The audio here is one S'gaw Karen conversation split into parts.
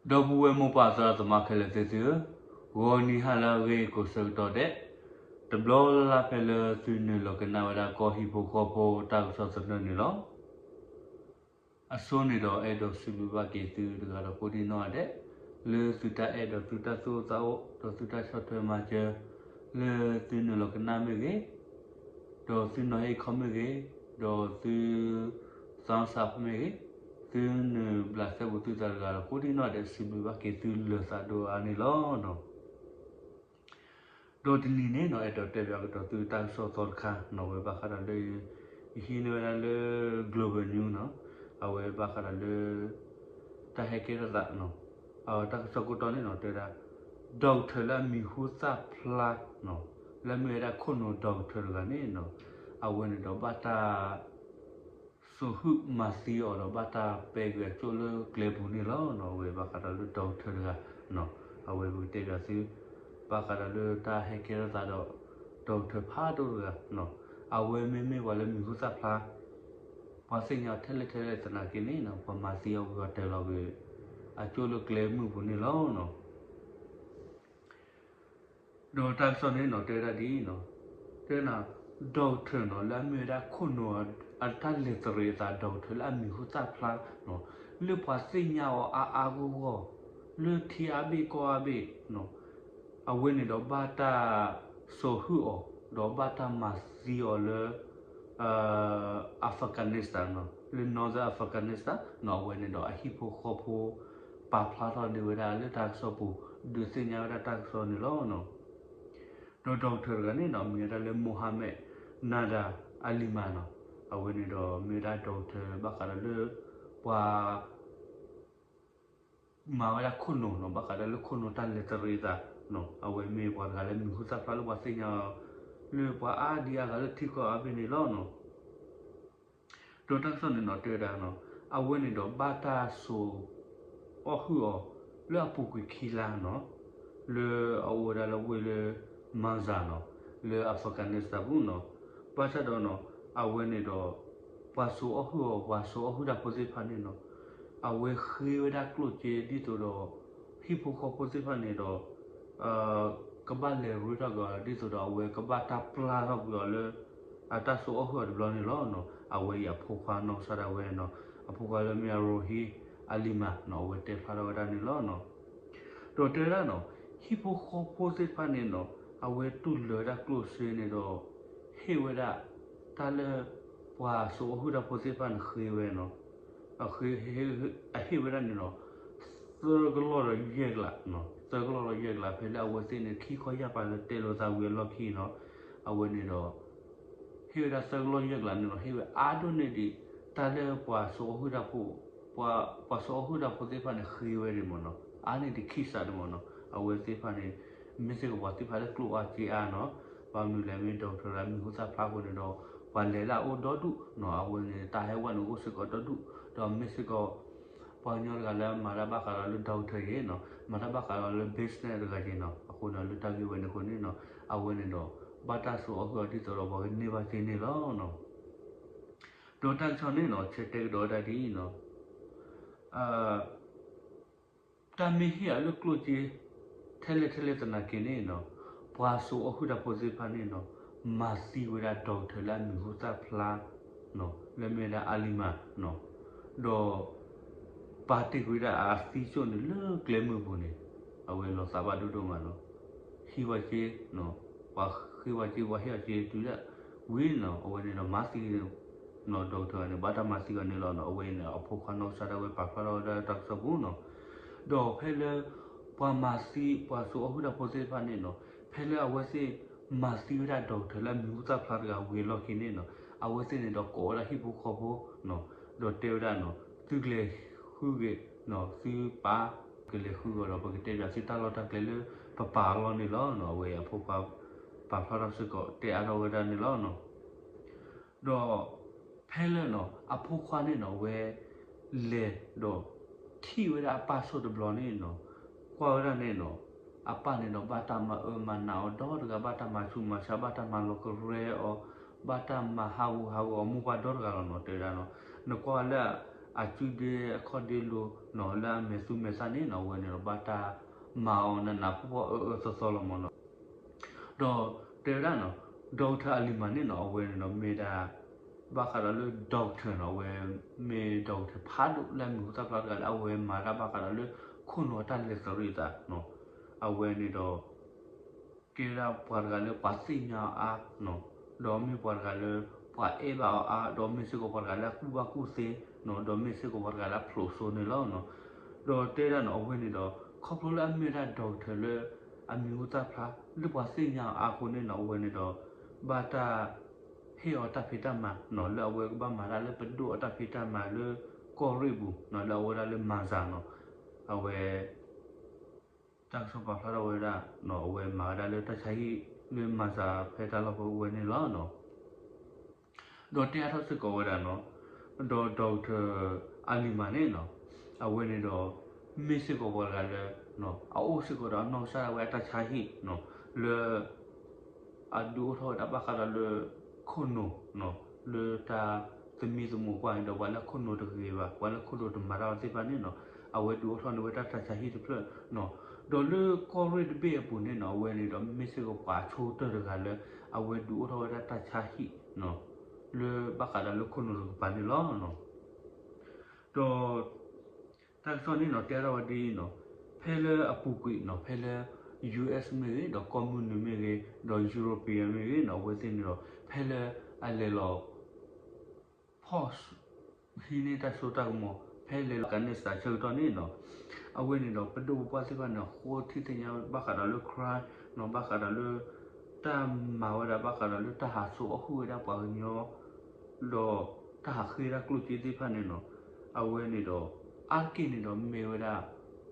ဒီပုၢ်ဝဲၢ်မိၢ်ပၢ်သရၣ်သမါခဲလၢာ်သ့ၣ်သုဧၢ, ဂီၤနံၤဟါလၢအဂ့ၤကိးဆၢကတီၢ်ဒဲး, တဘျီလၢ်လၢ်ဖဲလၢသုနုာ်လီၤကနၣ်ဝဲဒၣ်ကီၢ်ဟံၣ်ဖိဃီဖိတၢ်ကစီၣ်သနၢၣ်န့ၣ်လီၤ. အဆိန့ၣ်ဒီးအဲၣ်ဒိးစံးဘျုးဘၣ်က့ၤသုတဂၤဒီးကိးဒံနီၢ်ဂၤဒဲး, လၢသုတၢ်အဲၣ်ဒီးသုတၢ်သူၣ်အိၣ်သးအိၣ် ဒီးသုတၢ်ဆီၣ်ထွဲမၤစၢၤ လၢသုနုာ်လီၤကနၣ်မ့ၢ်ဂ့ၤ, ဒီးသုနီၤဟ့ၣ်ခီမ့ၢ်ဂ့ၤ, ဒီးသု thumbs up မ့ၢ်ဂ့ၤ, သုနုာ်ဘျးစဲဘူးသုသးတဂၤဒီးကိးဒံနီၢ်ဂၤဒဲး စံးဘျုးဘၣ်က့ၤသုလၢသးဒိၣ်အါန့ၣ်လီၤ. ဒီးတနံၤန့ၣ်နီၢ် အဲၣ်ဒိးတဲဘၣ်ကဒီးသုတၢ်ကစီၣ်သီတခါနီၢ် ဝဲဘၣ်ဃးဒီးလၢ ယဟံးန့ၢ်ဝဲဒၣ်လၢ Global News နီၢ်, အဝဲဘၣ်ဃးဒီးလၢ တၢ်ဟဲကဲထီၣ်သး တၢ်ကစီၣ်ကိးတီၢ်န့ၣ်နီၢ် တဲဝဲဒၣ် doctor လၢအမံၤဟူသၣ်ဖျါနီၢ်, လၢအမ့ၢ်ဝဲဒၣ်ခိၣ်နူာ် doctor တဂၤန့ၣ်နီၢ်, အဝဲန့ၣ်ဒီးဘၣ်တၢ် စိာ်ဟုၣ်မၤသံအီၤဒီးဘၣ်တၢ်ပဲာ်ကွံာ်အကၠိၣ်လၢကျဲပူၤန့ၣ်လီၤ. အဝဲဘၣ်ဃးဒီးလၢ doctor တဂၤ, အဝဲပကတဲဘၣ်သု ဘၣ်ဃးဒီးလၢတၢ်ဟဲကဲထီၣ်သးဒီး doctor ဖးဒိၣ်တဂၤ, အဝဲမ့မ့ၢ်ပှၤလၢမံၤဟူသၣ်ဖျါ ပှၤသ့ၣ်ညါအီၤထဲလဲၣ်ထဲလဲၣ်သနာ်က့န့ၣ် ပှၤမၤသံအီၤဝံၤအီၤတၢ်လီၤက့ၤ အကၠိၣ်လၢကျဲမုၢ်ပူၤန့ၣ်လီၤ. ဒီးတၢ်ကစီၣ်န့ၣ်နီၢ် တဲဝဲဒၣ်ဒ်အံၤနီၢ်, တဲဝဲဒၣ် doctor နီၢ် လၢအမ့ၢ်ဝဲဒၣ်ခိၣ်နူာ်အတၢ်လဲၤသရံးအသး doctor လၢအမံၤဟူသၣ်ဖျါနီၢ်, လၢပှၤသ့ၣ်ညါအီၤအါအါဂီၢ်ဂီၢ် လၢထံအါဘ့ၣ်ကီၢ်အါဘ့ၣ်နီၢ်, အဝဲန့ၣ်ဒီးဘၣ်တၢ်စိာ်ဟုၣ်အီၤ ဒီးဘၣ်တၢ်မၤသံအီၤလၢ Afghanistan နီၢ် လၢ Northern Afghanistan နီၢ် အဝဲန့ၣ်ဒီးအဟံၣ်ဖိဃီဖိ ပာ်ဖျါထီၣ်န့ၢ်ဝဲဒၣ်လၢတၢ်ကစီၣ်ပူၤ ဒုးသ့ၣ်ညါဝဲဒၣ်တၢ်ကစီၣ်န့ၣ်လီၤ. ဒီး doctor တဂၤန့ၣ်နီၢ် မ့ၢ်ဝဲဒၣ်လၢ Mohammed Nader Alima နီၢ်, အဝဲန့ၣ်ဒီးမ့ၢ်ဝဲဒၣ် doctor ဘၣ်ဃးဒီးလၢ ပှၤ မၤဝဲဒၣ်ခိၣ်နူာ်နီၢ် ဘၣ်ဃးဒီးလၢခိၣ်နူာ်တၢ်လဲၤသရံးအသးနီၢ်, အဝဲမ့ၢ်ပှၤတဂၤလၢမံၤဟူသၣ်ဖျါလၢပှၤသ့ၣ်ညါအီၤ လၢပှၤအါဒံအါဂၤလၢထံကီၢ်အါဘ့ၣ်န့ၣ်လီၤ. ဒီးတၢ်ကစီၣ်န့ၣ်နီၢ် တဲဝဲဒၣ်နီၢ် အဝဲန့ၣ်ဒီးဘၣ်တၢ်စိာ်အီၣ်ဟုၣ်အီၤ လၢအပူၤကွံာ်ခံလါနီၢ်, လၢအအိၣ်ဝဲဒၣ်လၢဝ့ၢ်လၢ Manbij နီၢ်, လၢ Afghanistan ပူၤနီၢ်, ဘၣ်ဆၣ်ဒီးနီၢ် အဝဲန့ၣ်ဒီး ပှၤစိာ်အီၣ်ဟုၣ်အီၤ ပှၤစိာ်အီၣ်ဟုၣ်တၢ်ဖိသ့ၣ်တဖၣ်န့ၣ်နီၢ် အဝဲဃ့ဝဲဒၣ်ကျိၣ်စ့ဒ်သိးဒီး ဟံၣ်ဖိဃီဖိသ့ၣ်တဖၣ်န့ၣ်ဒီး ကဘၣ်လဲၤရ့ထီၣ်က့ၤအီၤ ဒ်သိးဒီးအဝဲကဘၣ်တၢ်ပျၢ်ထီၣ်ကွံာ်အီၤလၢ အတၢ်စိာ်အီၣ်ဟုၣ်အီၤတဘျီန့ၣ်လီၤ. အဝဲအံၤအဖိခွါနီၢ်ကစၢ်ဒၣ်ဝဲနီၢ်, အဖိခွါလၢမ့ၢ် Rohei Alima နီၢ် အဝဲတဲဖျါထီၣ်ဝဲဒၣ်န့ၣ်လီၤ. ဒီးတဲဝဲဒၣ်နီၢ် ဟံၣ်ဖိဃီဖိသ့ၣ်တဖၣ်န့ၣ်နီၢ် အဝဲတူၢ်လၢာ်ဝဲဒၣ်ကျိၣ်စ့န့ၣ်ဒီး ဟ့ၣ်ဝဲဒၣ် တၢ်လၢ ပှၤစိာ်အီၣ်ဟုၣ်တၢ်ဖိသ့ၣ်တဖၣ်န့ၣ်ဃ့ဝဲနီၢ်, အဟ့ၣ်ဝဲဒၣ်န့ၣ်နီၢ် သၢကလီၢ်ဒီးယဲၢ်ကလး, သၢကလီၢ်ဒီးယဲၢ်ကလး ဖဲလၢအဝဲသ့ၣ်န့ၣ် ခံခီယၢ်ပၤလၢတဲလိာ်သးဝံၤအလီၢ်ခံနီၢ်, အဝဲန့ၣ်ဒီး ဟ့ၣ်ဝဲဒၣ်သၢကလီၢ်ယဲၢ်ကလးန့ၣ်နီၢ် ဟ့ၣ်ဝဲအါဒိၣ်န့ၢ်ဒံး တၢ်လၢပှၤစိာ်အီၣ်ဟုၣ်တၢ်ဖိ ပှၤစိာ်အီၣ်ဟုၣ်တၢ်ဖိသ့ၣ်တဖၣ်န့ၣ်ဃ့ဝဲဒံးမ့ၢ်နီၢ်, အါန့ၢ်ဒံးခံစးဒံးမ့ၢ်နီၢ်, အဝဲသ့ၣ်တဖၣ်န့ၣ် မ့ၢ်စ့ၢ်ကီးပှၤသ့ၣ်တဖၣ်လၢကျိၣ်အါစ့အါနီၢ်, ဘၣ်မနုၤလဲၣ် မ့ၢ် doctor တဂၤမံၤဟူသၣ်ဖျါအဃိန့ၣ်ဒီး ပှၤလဲၤလၢအအိၣ်ဒီဒူၣ်နီၢ်, အဝဲန့ၣ် တၢ်ဟဲဝဲန့ၣ်အိၣ်စ့ၢ်ကီးဒီဒူၣ်, ဒီးမ့ၢ်စ့ၢ်ကီး ပှၤကညီတဂၤလၢမၤတၢ်ဘၣ်ဃးဒီးလၢ doctor က့နီၢ်, မၤတၢ်ဘၣ်ဃးဒီးလၢ business တဂၤက့နီၢ်, အဃိန့ၣ် လၢတၢ်ဂ့ၢ်ဝဲန့ၣ်အဃိန့ၣ်နီၢ်, အဝဲန့ၣ်ဒီး ဘၣ်တၢ်စိာ်အီၣ်ဟုၣ်အီၤဒ်သိးဒီးပှၤကန့ၢ်ဘၣ်က့န့ၣ်လီၤ. ဒီးတၢ်ကစီၣ်န့ၣ်နီၢ် ဆဲးတဲကဒီးဝဲဒၣ်ဒ်အံၤနီၢ်, တၢ်မ့ၢ်ဟ့ၣ်အီၤလၢကျိၣ်စ့ ထဲလဲၣ်ထဲလဲၣ်သနာ်က့န့ၣ်နီၢ်, ပှၤစိာ်အီၣ်ဟုၣ်တၢ်ဖိသ့ၣ်တဖၣ်န့ၣ်နီၢ်, မၤသံဝဲဒၣ် doctor လၢအမံၤဟူသၣ်ဖျါ လၢမ့ၢ်ဝဲဒၣ် Alima နီၢ်, ဒီး ပာ်တ့ၢ်ကွံာ်ဝဲဒၣ်အသံကၠိၣ်န့ၣ်လၢကျဲမုၢ်ပူၤန့ၣ်, အဝဲလီၤသးဘၣ်ဒိၣ်ဒိၣ်မးနီၢ်, ဟံးဝဲစ့ ပှၤဃ့ဝဲစ့ ပှၤဟ့ၣ်အီၤစ့တုၤဒၣ်ဝံၤနီၢ်, အဝဲန့ၣ်ဒီးမၤသံ doctor န့ၣ် ဘၣ်တၢ်မၤသံအီၤန့ၣ်လီၤနီၢ်, အဝဲအံၤန့ၣ် အဖိခွါနီၢ်ကစၢ်ဒၣ်ဝဲပာ်ဖျါထီၣ်ဝဲဒၣ်တၢ်ကစီၣ်ပူၤနီၢ်, ဒီးဖဲလၢ ပှၤမၤသံ ပှၤစိာ်အီၣ်ဟုၣ်တၢ်ဖိသ့ၣ်တဖၣ်န့ၣ်နီၢ်, ဖဲလၢအဝဲသ့ၣ်မၤသံဝဲဒၣ် doctor လၢအမံၤဟူသၣ်ဖျါတဂၤဝံၤအလီၢ်ခံန့ၣ်နီၢ်, အဝဲသ့ၣ်န့ၣ်ဒီးကိးဝဲဒၣ်ဟံၣ်ဖိဃီဖိနီၢ်, ဒီးတဲဝဲဒၣ်နီၢ်, သုကလဲၤဃုဂ့ၤနီၢ်, သုပာ်ကလဲၤဃုဂ့ၤဒီး ပကတဲဘၣ်သုတၢ်လီၢ်တၢ်ကျဲလၢပပာ်အလီၢ်န့ၣ်လီၤနီၢ်, အဝဲအံၤအဖိခွါ ပာ်ဖျါထီၣ်စ့ၢ်ကီးတဲအါထီၣ်ဝဲဒၣ်န့ၣ်လီၤနီၢ်. ဒီး ဖဲလၢနီၢ် အဖိခွါန့ၣ်နီၢ် အဝဲ လဲၤဒီး ထံၣ်ဝဲဒၣ်အပၢ်ဆိၣ်တဘျီန့ၣ်နီၢ်, ကွၢ်ဝဲဒၣ်န့ၣ်နီၢ် အပၢ်န့ၣ်ဒီးဘၣ်တၢ်မၤအၢမၤနးအီၤဒီတဂၤ, ဘၣ်တၢ်မၤဆူးမၤဆါ, ဘၣ်တၢ်မၤလီၤကရဲအီၤ, ဘၣ်တၢ်မၤဟးဂူာ်ဟးဂီၤအမိၢ်ပၢ်ဒီတဂၤလီၤနီၢ်, တဲဝဲဒၣ်နီၢ်, နကွၢ်လၢ အစုဒ့အခီၣ်ဒ့လိၤနီၤ လၢအမဲာ်သူမဲာ်သၣ်န့ၣ်နီၤ အဝဲန့ၣ်ဒီးဘၣ်တၢ်မၤအီၤနးနးဖှီၣ်ဖှီၣ်အၢအၢသီသီလီၤမ့ၢ်နီၤ. ဒီးတဲဝဲဒၣ်နီၤ Doctor Alima န့ၣ်နီၤ အဝဲန့ၣ်ဒီးမ့ၢ်ဒၣ် ဘၣ်ဃးဒီးလၢ doctor နီၤ အဝဲမ့ၢ် doctor ဖးဒိၣ်လၢအမံၤဟူသၣ်ဖျါတဂၤလၢအဝဲမၤတၢ်ဘၣ်ဃးဒီးလၢ ခိၣ်နူာ်အတၢ်လဲၤသရံးအသးနီၤ အဝဲန့ၣ်ဒီး ကဲဝဲဒၣ်ပှၤတဂၤလၢပှၤသ့ၣ်ညါအီၤအါနီၤ ဒီးမ့ၢ်ပှၤတဂၤလၢ ပှၤအဲၣ်ဘၣ်အီၤအါ ဒီးမ့ၢ်စ့ၢ်ကီးပှၤတဂၤလၢအကူၣ်ဘၣ်ကူၣ်သ့နီၤ ဒီးမ့ၢ်စ့ၢ်ကီးပှၤတဂၤလၢအဖျိးစိန့ၣ်လီၤနီၤ. ဒီးတဲဒၣ်နီၤ အဝဲန့ၣ်ဒီး ခီဖျိလၢအမ့ၢ်ဝဲဒၣ် doctor လၢအမံၤဟူသၣ်ဖျါ လၢပှၤသ့ၣ်ညါအီၤအါအဃိန့ၣ်နီၤ အဝဲန့ၣ်ဒီး ဘၣ်တၢ်ဟ့ၣ်အီၤတၢ်ဖံးတၢ်မၤနီၤ လၢအဝဲကဘၣ်မၤတၢ်လၢပဒိၣ်အတၢ်ဖံးတၢ်မၤလၢကီၢ်ရ့ၣ်ပူၤနီၤ လၢအဝဲဒၣ်လၢ Myanmar နီၤ အဝဲ တၢ်ကစီၣ်ပာ်ဖျါထီၣ်ဝဲဒၣ်နီၤ အဝဲမၤဝဲဒၣ်လၢတၢ်ဆါဟံၣ်လၢ Myanmar ဖဲတၢ်လီၢ်ဖဲဝဲန့ၣ်လီၤနီၤ. ဒီးတဲအါထီၣ်စ့ၢ်ကီးဝဲဒၣ်နီၤ ဒီး Doctor Alima န့ၣ်နီၤ အဝဲန့ၣ်ဒီး မ့ၢ်စ့ၢ်ကီးပှၤတဂၤလၢ အအိၣ်စ့ၢ်ကီးဒီးအနီၢ်ကစၢ်ဒၣ်ဝဲအတၢ်ဆါဟံၣ်နီၤ လၢ အဒုးအိၣ်ထီၣ်ဝဲဒၣ်ဘၣ်ဃးဒီးလၢ ခိၣ်နူာ်နီၤ လၢတၢ်သမံသမိးကွၢ်န့ၣ်ဒီး ပှၤလၢအခိၣ်နူာ်တဂ့ၤဘၣ် ပှၤလၢအခိၣ်နူာ်တမၤတၢ်သ့ၣ်တဖၣ်န့ၣ်နီၤ အဝဲဒုးအိၣ်ထီၣ်န့ၢ်ဝဲဒၣ်တၢ်ဆါဟံၣ်တဖျၢၣ်နီၤ. ဒီးလၢကီၢ်ရ့ၣ်တဘ့ၣ်အပူၤန့ၣ်နီၤ အဝဲန့ၣ်ဒီးမ့ၢ်စ့ၢ်ကီးပှၤဆိကတၢၢ်တဂၤလၢ အဝဲဒုးအိၣ်ထီၣ်ဝဲဒၣ်တၢ်ဆါဟံၣ်နီၤ လၢဘၣ်ဃးဒီးလၢခိၣ်နူာ်တကပၤန့ၣ်လီၤ. ဒီး တၢ်ကစီၣ်န့ၣ်နီၤ တဲထီၣ်ဝဲဒ်အံၤနီၤ ဖဲလၢအပူၤကွံာ်နီၤ ဖဲလၢ ယူၣ်အ့ၣ်မ့ၢ်ဂ့ၤ ဒီးကီၢ်မုၢ်နုာ်မ့ၢ်ဂ့ၤ ဒီး European မ့ၢ်ဂ့ၤနီၤ အဝဲသ့ၣ်န့ၣ်ဒီး ဖဲလၢအလဲၤလီၤ ဖီၣ် ဟံးန့ၢ်တၢ်စိတၢ်ကမီၤ ဖဲလဲၤလီၤ Afghanistan ဆၢကတီၢ်န့ၣ်နီၤ အဝဲန့ၣ်ဒီး ပဒိၣ်ပပှၢ်သ့ၣ်တဖၣ်န့ၣ် ဃိထံသ့ၣ်ညါဘၣ်ဃးဒီးလၢ crime နီၤ ဘၣ်ဃးဒီးလၢ တၢ်မၤဝဲဒၣ်ဘၣ်ဃးဒီးလၢတၢ်ဟးစိအီၣ်ဟုၣ်ဝဲဒၣ်ပှၤကညီ ဒီးတၢ်ဟးဃ့တၢ်ကျိၣ်စ့သ့ၣ်တဖၣ်န့ၣ်နီၤ အဝဲန့ၣ်ဒီး အါတက့ၢ်န့ၣ်ဒီးမ့ၢ်ဝဲဒၣ်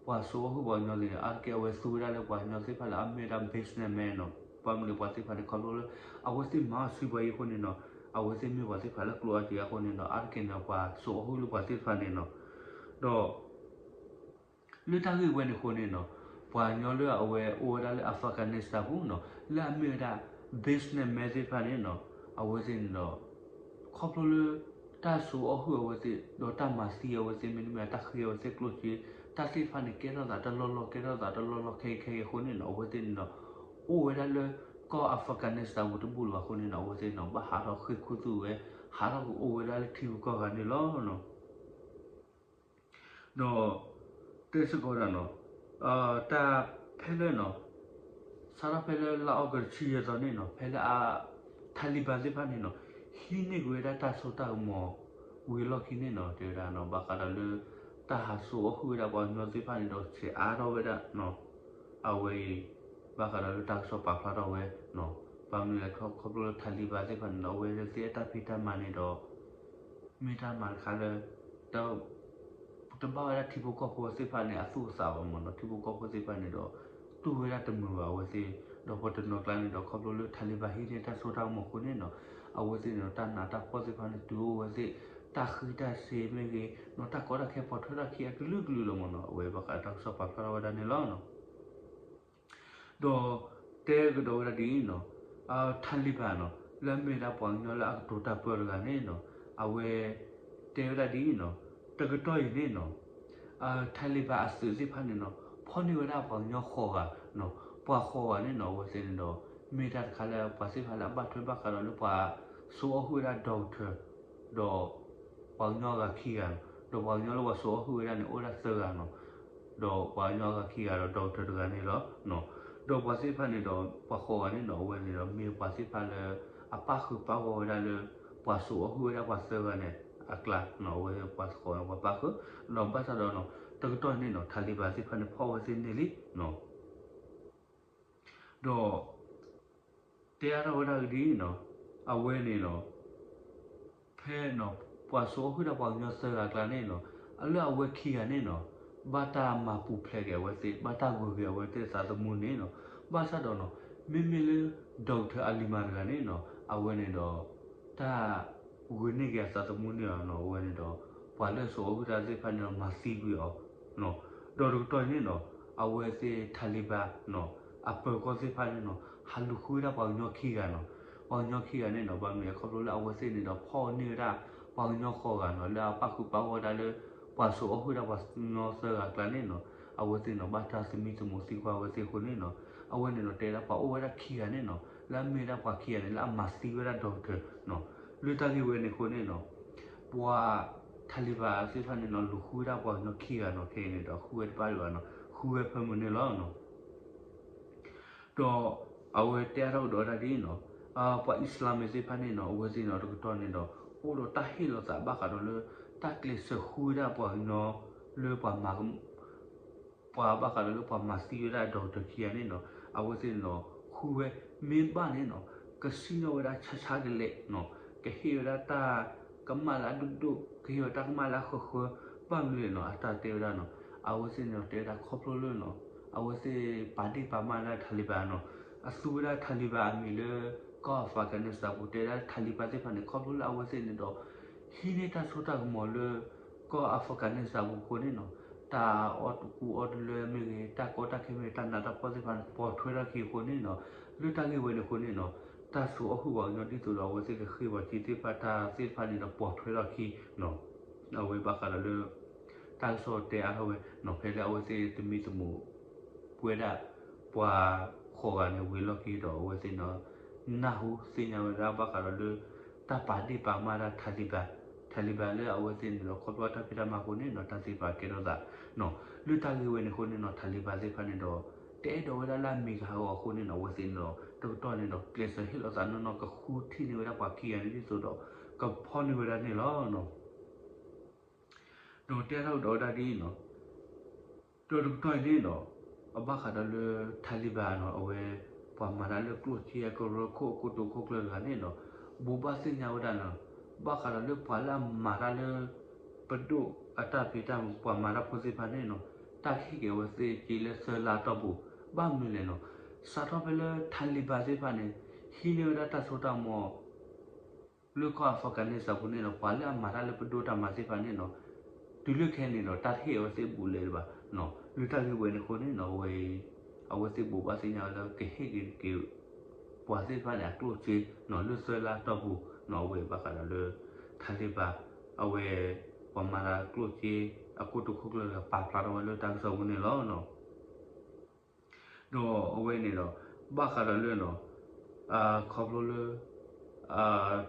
ပှၤစိအီၣ်ဟုၣ်ပှၤကညီသ့ၣ်န့ၣ် အါတက့ၢ်အဝဲသူဝဲဒၣ်လၢပှၤကညီသ့ၣ်တဖၣ်လၢအမ့ၢ်ဝဲဒၣ် businessman နီၤ ဘၣ်မနုၤလဲၣ်ပှၤသ့ၣ်တဖၣ်န့ၣ် ခီဖျိလၢ အဝဲသ့ၣ်မၤအီၣ်စုပှၤအံၤအဃိန့ၣ်နီၤ အဝဲသ့ၣ်မ့ၢ်ပှၤသ့ၣ်တဖၣ်လၢကျိအါက့ၤအဃိန့ၣ်ဒီး အါတက့ၢ်န့ၣ်ပှၤစိအီၣ်ဟုၣ်လၢပှၤသ့ၣ်တဖၣ်န့ၣ်နီၤ ဒီး လၢတၢ်ဂ့ၢ်ဝဲန့ၣ်အဃိန့ၣ်နီၤ ပှၤကညီလၢအဝဲအိၣ်ဝဲဒၣ်လၢ Afghanistan ပူၤနီၤ လၢအမ့ၢ်ဝဲဒၣ် businessman သ့ၣ်တဖၣ်န့ၣ်နီၤ အဝဲသ့ၣ်န့ၣ်ဒီး ခီဖျိလၢ တၢ်စိအီၣ်ဟုၣ်အဝဲသ့ၣ် ဒီးတၢ်မၤသံအဝဲသ့ၣ် မ့တမ့ၢ်တၢ်ဃ့အဝဲသ့ၣ်ကျိၣ်စ့ တၢ်သ့ၣ်တဖၣ်န့ၣ် ကဲထီၣ်သးတလီၢ်လီၢ် ကဲထီၣ်သးတလီၢ်လီၢ်ခဲအံၤခဲအံၤအဃိန့ၣ်နီၤ အဝဲသ့ၣ်န့ၣ်ဒီး အိၣ်ဝဲဒၣ်လၢကီၢ် Afghanistan ပူၤတဘူၣ်လၢၤဘၣ်အဃိန့ၣ်နီၤ အဝဲသ့ၣ်န့ၣ်ဒီး ဘၣ်ဟးထီၣ်ဃ့ၢ်ခူသူၣ်ဝဲ ဟးထီၣ်ကအိၣ်ဝဲဒၣ်လၢထံဂုၤကီၢ်ဂၤန့ၣ်လီၤ. ဒီး တဲစ့ၢ်ကီးဝဲဒၣ်နီၤ တၢ်ဖဲလၢနီၤ စးထီၣ်ဖဲလၢလါအီကူးတဆံယဲၢ်သီန့ၣ်နီၤ ဖဲလၢအ Taliban သ့ၣ်တဖၣ်န့ၣ်နီၤ ဟံးန့ၢ်က့ၤဝဲဒၣ်တၢ်စိတၢ်ကမီၤဝံၤအလီၢ်ခံန့ၣ်နီၤ တဲဝဲဒၣ်နီၤ ဘၣ်ဃးဒီးလၢ တၢ်ဟးစိအီၣ်ဟုၣ်ဝဲဒၣ်ပှၤကညီသ့ၣ်တဖၣ်န့ၣ်ဒီး ဆဲးအါထီၣ်ဝဲဒၣ်နီၤ အဝဲအံၤ ဘၣ်ဃးဒီးလၢတၢ်ကစီၣ်ပာ်ဖျါထီၣ်ဝဲနီၤ ဘၣ်မနုၤလဲၣ်ခီဖျိလၢ Taliban သ့ၣ်တဖၣ်န့ၣ်ဒီး အဝဲသ့ၣ်အတၢ်ဖံးတၢ်မၤန့ၣ်ဒီး မ့ၢ်တၢ်မၤတခါလၢ တဘၣ်ဝဲဒၣ်ထံဖိကီၢ်ဖိသ့ၣ်တဖၣ်န့ၣ် အသူၣ်အသးဘၣ်မ့ၢ်နီၤ ထံဖိကီၢ်ဖိသ့ၣ်တဖၣ်န့ၣ်ဒီး တူၢ်ဝဲဒၣ်တမုာ်ဘၣ်အဝဲသ့ၣ် ဒီးပှၤတနီၤကျါန့ၣ်ဒီး ခီဖျိလၢ Taliban ဟံးန့ၢ်တၢ်စိတၢ်ကမီၤအဃိန့ၣ်နီၤ အဝဲသ့ၣ်န့ၣ်ဒီး တၢ်နးတၢ်ဖှီၣ်သ့ၣ်တဖၣ်န့ၣ် တုၤအိၣ်ဝဲသ့ၣ် တၢ်ဃံတၢ်စ့မ့ၢ်ဂ့ၤနီၤ တၢ်ကီတၢ်ခဲဖီၣ်ထွဲတၢ်ခံအကလုာ်ကလုာ်လီၤမ့ၢ်နီၤ အဝဲဘၣ်ဃးတၢ်ကစီၣ်ပာ်ဖျါထီၣ်ဝဲဒၣ်န့ၣ်လီၤ. ဒီးတဲကဒီးဝဲဒၣ်ဒ်အံၤနီၤ Taliban နီၤ လၢအမ့ၢ်ဝဲဒၣ်ပှၤကညီလၢအကတိၤတၢ်ပၢတဂၤန့ၣ်နီၤ အဝဲ တဲဝဲဒၣ်ဒ်အံၤနီၤ တကတီၢ်အံၤန့ၣ်နီၤ Taliban အသုးသ့ၣ်တဖၣ်န့ၣ်နီၤ ဖီၣ်န့ၢ်ဝဲဒၣ်ပှၤကညီဃိးဂၤနီၤ ပှၤဃိးဂၤန့ၣ်နီၤ အဝဲသ့ၣ်န့ၣ်ဒီး မ့ၢ်တၢ်တခါလၢပှၤသ့ၣ်တဖၣ်လၢအဘၣ်ထွဲဘၣ်ဃးဒီးလၢပှၤစိအီၣ်ဟုၣ်ဝဲဒၣ် doctor ဒီး ပှၤကညီအဂၤခံဂၤနီၤ ဒီးပှၤကညီလၢပှၤစိအီၣ်ဟုၣ်ဝဲဒၣ်န့ၣ် အိၣ်ဝဲဒၣ်သၢဂၤနီၤ ဒီးပှၤကညီအဂၤခံဂၤဒီး doctor တဂၤန့ၣ်လီၤ. ဒီးပှၤသ့ၣ်တဖၣ်န့ၣ်ဒီး ပှၤဃိးဂၤန့ၣ်နီၤ အဝဲန့ၣ်ဒီး မ့ၢ်ပှၤသ့ၣ်တဖၣ်လၢ အပၣ်ဃုာ်ပၣ်ဂီၢ်ဝဲဒၣ်လၢ ပှၤစိအီၣ်ဟုၣ်ဝဲဒၣ်ပှၤသၢဂၤန့ၣ်အကျါနီၤ အဝဲပှၤဃိးဂၤန့ၣ် ပှၤပၣ်ဃုာ် ဒီးဘၣ်ဆၣ်ဒီးနီၤ တကတီၢ်န့ၣ်နီၤ Taliban သ့ၣ်တဖၣ်န့ၣ် ဖီၣ်ဝဲသ့ၣ်န့ၢ်လံနီၤ ဒီး တဲအါထီၣ်ဝဲဒၣ်ဒ်အံၤနီၤ အဝဲန့ၣ်နီၤ ဖဲနီၤ ပှၤစိအီၣ်ဟုၣ်ဒၣ်ပှၤကညီသၢဂၤအကျါန့ၣ်နီၤ အလၢအဝဲခံဂၤန့ၣ်နီၤ ဘၣ်တၢ်မၤပူၤဖျဲးက့ၤအဝဲသ့ၣ် ဘၣ်တၢ်ဂုၤက့ၤအဝဲသ့ၣ်သးသမူန့ၣ်နီၤ ဘၣ်ဆၣ်ဒီးနီၤ မ့မ့ၢ်လၢ Doctor Alima တဂၤန့ၣ်နီၤ အဝဲန့ၣ်ဒီး တၢ် ဂုာ်န့ၢ်က့ၤအသးသမူန့ၣ်လီၤနီၤ အဝဲန့ၣ်ဒီး ပှၤလၢအစိအီၣ်ဟုၣ်တၢ်သ့ၣ်တဖၣ်န့ၣ်ဒီး မၤသံကွံာ်အီၤနီၤ ဒီးတကတီၢ်န့ၣ်နီၤ အဝဲသ့ၣ် Taliban နီၤ အပၢၤကီၢ်သ့ၣ်တဖၣ်န့ၣ်နီၤ ဟးလူၤဃုဝဲဒၣ်ပှၤကညီခံဂၤနီၤ ပှၤကညီခံဂၤန့ၣ်နီၤ ဘၣ်မနုၤလဲၣ်ခီဖျိလၢအဝဲသ့ၣ်န့ၣ်ဒီး ဖီၣ်န့ၢ်ဝဲဒၣ် ပှၤကညီဃိးဂၤနီၤ လၢအပာ်ဃုာ်ပာ်ဂီၢ်ဒၣ်လၢ ပှၤစိာ်အီၣ်ဟုၣ်ဒၣ်ပှၤကညီသၢဂၤအကျါန့ၣ်နီၤ, အဝဲသ့ၣ်နီၤ ဘၣ်တၢ်သမံသမိးသံကွၢ်ဝဲသ့ၣ်အဃိန့ၣ်နီၤ, အဝဲန့ၣ်နီၤ တဲဒၣ်ပှၤအိၣ်ဝဲဒၣ်ခံဂၤန့ၣ်နီၤ လၢအမ့ၢ်ဝဲဒၣ်ပှၤခံဂၤန့ၣ် လၢအမၤသံဝဲဒၣ် doctor နီၤ, လၢတၢ်ဂ့ၢ်ဝဲန့ၣ်အဃိန့ၣ်နီၤ, ပှၤ Taliban သ့ၣ်တဖၣ်န့ၣ်နီၤ လူၤဃုဝဲဒၣ်ပှၤကညီခံဂၤနီၤ ခဲအံၤန့ၣ်ဒီး ဃုဝဲတဘၣ်ဒံးဘၣ်နီၤ ဃုဝဲဖၢမုၢ်န့ၣ်လီၤနီၤ. ဒီးအဝဲတဲအါထီၣ်ကဒီးဝဲဒၣ်ဒ်အံၤနီၤ, ပှၤအံၣ်စလါမ့ၢ်သ့ၣ်တဖၣ်န့ၣ်နီၤ အဝဲသ့ၣ်န့ၣ်ဒီးတကတီၢ်န့ၣ်ဒီး အိၣ်ဒီးတၢ်ဟ့ၣ်လီၤသးဘၣ်ဃးဒီးလၢ တၢ်ကျဲးစၢးဃုဝဲဒၣ်ပှၤကညီလၢပှၤမၤ ပှၤဘၣ်ဃးဒီးလၢပှၤမၤသံဝဲဒၣ် doctor ခံဂၤန့ၣ်နီၤ အဝဲသ့ၣ်န့ၣ်ဒီး ဃုဝဲမ့ၢ်ဘၣ်န့ၣ်နီၤ ကစံၣ်ညီၣ်ဝဲဒၣ်ဆါဆါကလဲာ်နီၤ ကဟ့ၣ်ဝဲဒၣ်တၢ်ကမၣ်လၢအဒိၣ်ဒိၣ် ကဟ့ၣ်ဝဲတၢ်ကမၣ်လၢအဃၢဃၢ ဘၣ်မနုၤလဲၣ်နီၤ အတၢ်တဲဝဲဒၣ်နီၤ အဝဲသ့ၣ်န့ၣ်ဒီးတဲဝဲဒၣ်ခီဖျိလၢနီၤ အဝဲသ့ၣ်ပာ်ဒ့ၣ်ပာ်မၢ်ဒၣ် Taliban နီၤ အသူဝဲဒၣ် Taliban အမံၤလၢ ကီၢ် Afghanistan ပူၤ တဲဒၣ် Taliban သ့ၣ်တဖၣ်န့ၣ် ခီဖျိလၢအဝဲသ့ၣ်န့ၣ်ဒီး ဟံးန့ၢ်တၢ်စိတၢ်ကမီၤလၢ ကီၢ် Afghanistan ပူၤအဃိန့ၣ်နီၤ တၢ်အီၣ်တကူအီၣ်တလၢမ့ၢ်ဂ့ၤ တၢ်ကီတၢ်ခဲမ့ၢ်ဂ့ၤ တၢ်နးတၢ်ဖှီၣ်သ့ၣ်တဖၣ်န့ၣ် ပိာ်ထွဲထီၣ်ခံအဃိန့ၣ်နီၤ လၢတၢ်ဂ့ၢ်ဝဲန့ၣ်အဃိန့ၣ်နီၤ တၢ်စိာ်အီၣ်ဟုၣ်ပှၤကညီဒ်သိးဒီး အဝဲသ့ၣ်ကဃ့ပှၤစ့သ့ၣ်တဖၣ် တၢ်သ့ၣ်တဖၣ်န့ၣ်ဒီး ပိာ်ထွဲထီၣ်ခံနီၤ အဝဲဘၣ်ဃးဒီးလၢ တၢ်ကစီၣ်တဲအါထီၣ်ဝဲနီၤ ဖဲလၢအဝဲသ့ၣ်သမံသမိး ပဝဲဒၣ် ပှၤဃိးဂၤန့ၣ် ဝံၤလီၢ်ခံဒီး အဝဲသ့ၣ်န့ၣ် နၢ်ဟူသ့ၣ်ညါဝဲဒၣ်ဘၣ်ဃးဒီးလၢ တၢ်ပာ်ဒ့ၣ်ပာ်မၢ်ဒၣ် Taliban, Taliban လၢအဝဲသ့ၣ်န့ၣ်ဒီး ခီဖျိတၢ်ဖံးတၢ်မၤအဃိန့ၣ်နီၤ တၢ်သ့ၣ်တဖၣ်ကဲထီၣ်သးနီၤ လၢတၢ်ဂ့ၢ်ဝဲန့ၣ်အဃိန့ၣ်နီၤ Taliban သ့ၣ်တဖၣ်န့ၣ်ဒီး တအဲၣ်ဒိးဝဲဒၣ်လၢအမံၤကဟးဂီၤအဃိန့ၣ်နီၤ အဝဲသ့ၣ်န့ၣ်ဒီး တကတီၢ်န့ၣ်ဒီး ကျဲးစၢးဟ့ၣ်လီၤသးနီၢ်နီၢ် ကဃုထံၣ်န့ၢ်ဝဲဒၣ်ပှၤခံဂၤန့ၣ်ဒ်သိးဒီး ကဖီၣ်န့ၢ်ဝဲဒၣ်န့ၣ်လီၤနီၤ. ဒီးတဲထီၣ်ကဒီးဝဲဒၣ်ဒ်အံၤနီၤ, ဒီးတကတီၢ်အံၤန့ၣ်ဒီး အဘၣ်ဃးဒီးလၢ Taliban နီၤ အဝဲ ပှၤမၤတၢ်လၢကျိၣ်စ့အကရၢခိၣ်အကိတိာ်ခိၣ်ကျၢၢ်တဂၤန့ၣ်ဒီး ဘိးဘၣ်သ့ၣ်ညါဝဲဒၣ်နီၤ ဘၣ်ဃးဒီးလၢပှၤလၢအမၤတၢ်လၢ ပဒိၣ်အတၢ်ဖံးတၢ်မၤ ပှၤမၤတၢ်ဖိသ့ၣ်တဖၣ်န့ၣ်နီၤ တၢ်ကဟ့ၣ်က့ၤအဝဲသ့ၣ်စ့လၢသၢလါအတီၢ်ပူၤ ဘၣ်မနုၤလဲၣ်နီၤ စးထီၣ်ဖဲလၢ Taliban သ့ၣ်တဖၣ်န့ၣ် ဟံးန့ၢ်ဝဲဒၣ်တၢ်စိတၢ်ကမီၤ လၢကီၢ် Afghanistan ပူၤန့ၣ်ဒီး ပှၤလၢအမၤတၢ်လၢပဒိၣ်တၢ်မၤသ့ၣ်တဖၣ်န့ၣ်နီၤ တုၤလၢခဲအံၤန့ၣ်ဒီး တၢ်တဟ့ၣ်အဝဲသ့ၣ်ဘူးလဲၣ်ဒံးဘၣ် လၢတၢ်ဂ့ၢ်ဝဲန့ၣ်အဃိန့ၣ်နီၤ အဝဲ အဝဲသ့ၣ်ဘိးဘၣ်သ့ၣ်ညါဝဲလၢကဟ့ၣ်က့ၤက့ၤ ပှၤသ့ၣ်တဖၣ်န့ၣ် အကျိၣ်စ့နီၤ လၢသၢလါအတီၢ်ပူၤနီၤ အဝဲဘၣ်ဃးဒီးလၢ Taliban အဝဲ ပှၤမၤတၢ်ကျိၣ်စ့ အကိတိာ်ခိၣ်ကျၢၢ်တဂၤ ပာ်ဖျါထီၣ်ဝဲလၢတၢ်ကစီၣ်ပူၤန့ၣ်လီၤ. ဒီးအဝဲန့ၣ်ဒီး ဘၣ်ဃးဒီးလၢနီၤ ခီဖျိလၢ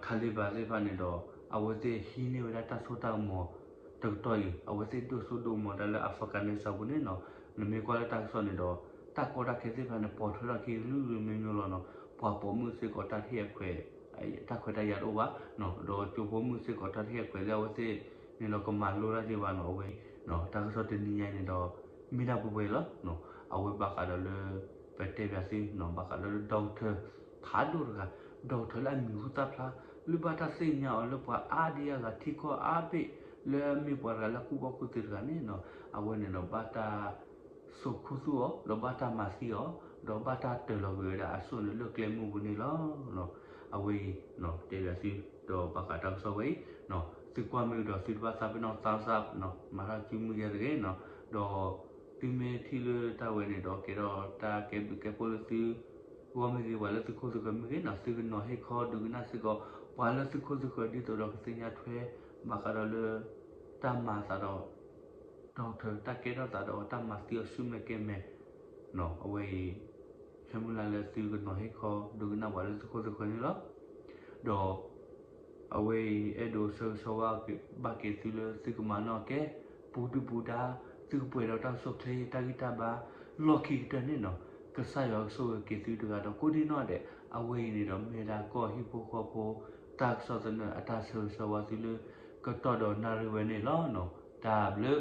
Taliban သ့ၣ်တဖၣ်န့ၣ်ဒီး အဝဲသ့ၣ်ဟံးန့ၢ်ဝဲဒၣ်တၢ်စိတၢ်ကမီၤ တကတီၢ်အံၤ အဝဲသ့ၣ်ဒိၣ်စိဒိၣ်ကမီၤတၢ်လၢ Afghanistan ပူၤန့ၣ်နီၤ နမ့ၢ်ကွၢ်လၢတၢ်ကစီၣ်န့ၣ်ဒီး တၢ်ကီတၢ်ခဲသ့ၣ်တဖၣ်န့ၣ် ပိာ်ထွဲထီၣ်ခံကလုာ်ကလုာ်မ့ၢ်မ့ၢ်လီၤနီၤ ပှၤပိာ်မုၣ်စ့ၢ်ကီးတၢ်တဟ့ၣ်အခွဲး တၢ်ခွဲးတၢ်ယာ်တအိၣ်ဘၣ် ဒီးကၠိဖိမုၣ်စ့ၢ်ကီးတၢ်တဟ့ၣ်အခွဲးလၢအဝဲသ့ၣ်န့ၣ်ဒီးကမၤလိတၢ်ဒံးဘၣ်နီၤ အဝဲ တၢ်ကစီၣ်တနံၤညါအံၤန့ၣ်ဒီး မ့ၢ်ဒၣ်ပှဲၤပှဲၤလီၤ အဝဲဘၣ်ဃးဒီးလၢ ပတဲဘၣ်သုနီၤ ဘၣ်ဃးဒီးလၢ doctor ဖးဒိၣ်တဂၤ doctor လၢအမံၤဟူသၣ်ဖျါ လၢဘၣ်တၢ်သ့ၣ်ညါအီၤလၢပှၤအါဒံအါဂၤထံကီၢ်အါဘ့ၣ် လၢအမ့ၢ်ပှၤတဂၤလၢအကူၣ်ဘၣ်ကူၣ်သ့တဂၤန့ၣ်နီၤ အဝဲန့ၣ်ဒီးဘၣ်တၢ် စိာ်ခူသူၣ်အီၤ ဒီးဘၣ်တၢ်မၤသံအီၤ ဒီးဘၣ်တၢ်တၢၤလီၤကွံာ်ဝဲဒၣ်အစိၣ်န့ၣ်လၢကျဲမုၢ်ပူၤန့ၣ်လီၤ. အဝဲအံၤ တဲဘၣ်သု ဒီးဘၣ်ဃးတၢ်ကစီၣ်ဝဲအံၤ သုကွၢ်မ့ၢ်ကဒီးသုတဘၣ်သးပ့ၤနီၣ် thumbs up မၤထီၣ်စုမုၢ်ယဲတဂ့ၤနီၤ ဒီး သုမ့ၢ်ထံၣ်လၢတၢ်ဝဲန့ၣ်ဒီးကဲထီၣ်တၢ်ကဲဘျုးကဲဖှိၣ်လၢသု ဂီၢ်မ့ၢ်ဂ့ၤ ပှၤလၢသုခိၣ်သုဃၢၤမ့ၢ်ဂ့ၤနီၤ သုကနီၤဟ့ၣ်ခီဒုးကနၣ်စ့ၢ်ကီး ပှၤလၢသုခိၣ်သုဃၢၤဒ်သိးဒီးကသ့ၣ်ညါထွဲ ဘၣ်ဃးဒီးလၢ တၢ်မၤအသးဒီး doctor တၢ်ကဲထီၣ်သးဒီးတၢ်မၤသံအီၤဆူမဲာ်ကဲမဲာ် အဝဲအံၤ ဆၢမုၢ်လၢ်လၢသုကနီၤဟ့ၣ်ခီဒုးကနၣ်ပှၤလၢသုခိၣ်သုဃၢၤန့ၣ်လီၤ. ဒီး အဝဲအံၤ အဲၣ်ဒိးဆၢဂ့ၤဆၢဝါဘၣ်က့ၤသုလၢသုကမၤနီၣ်ကဲ ပူၤဒုၣ်ပူၤဒါ သုကပှဲၤဒီးတၢ်ကစီၣ်ချ့ တၢ်ဂံၢ်တၢ်ဘါ လီၢ်ခံကတၢၢ်န့ၣ်နီၤ ကစၢ်ယွၤကဆိၣ်ဂ့ၤက့ၤသုတဂၤဒီးကိးဒံနီၢ်ဒဲး အဝဲအံၤန့ၣ်ဒီးမ့ၢ်ဝဲဒၣ်ကီၢ်ဟံၣ်ဖိဃီဖိ တၢ်ကစီၣ်သနၢၣ်အတၢ်ဆၢဂ့ၤဆၢဝါသုလၢ ကတီၢ်ဒီးနၣ်ရံၣ်ဝဲန့ၣ်လီၤ. တၢ်ဘျုး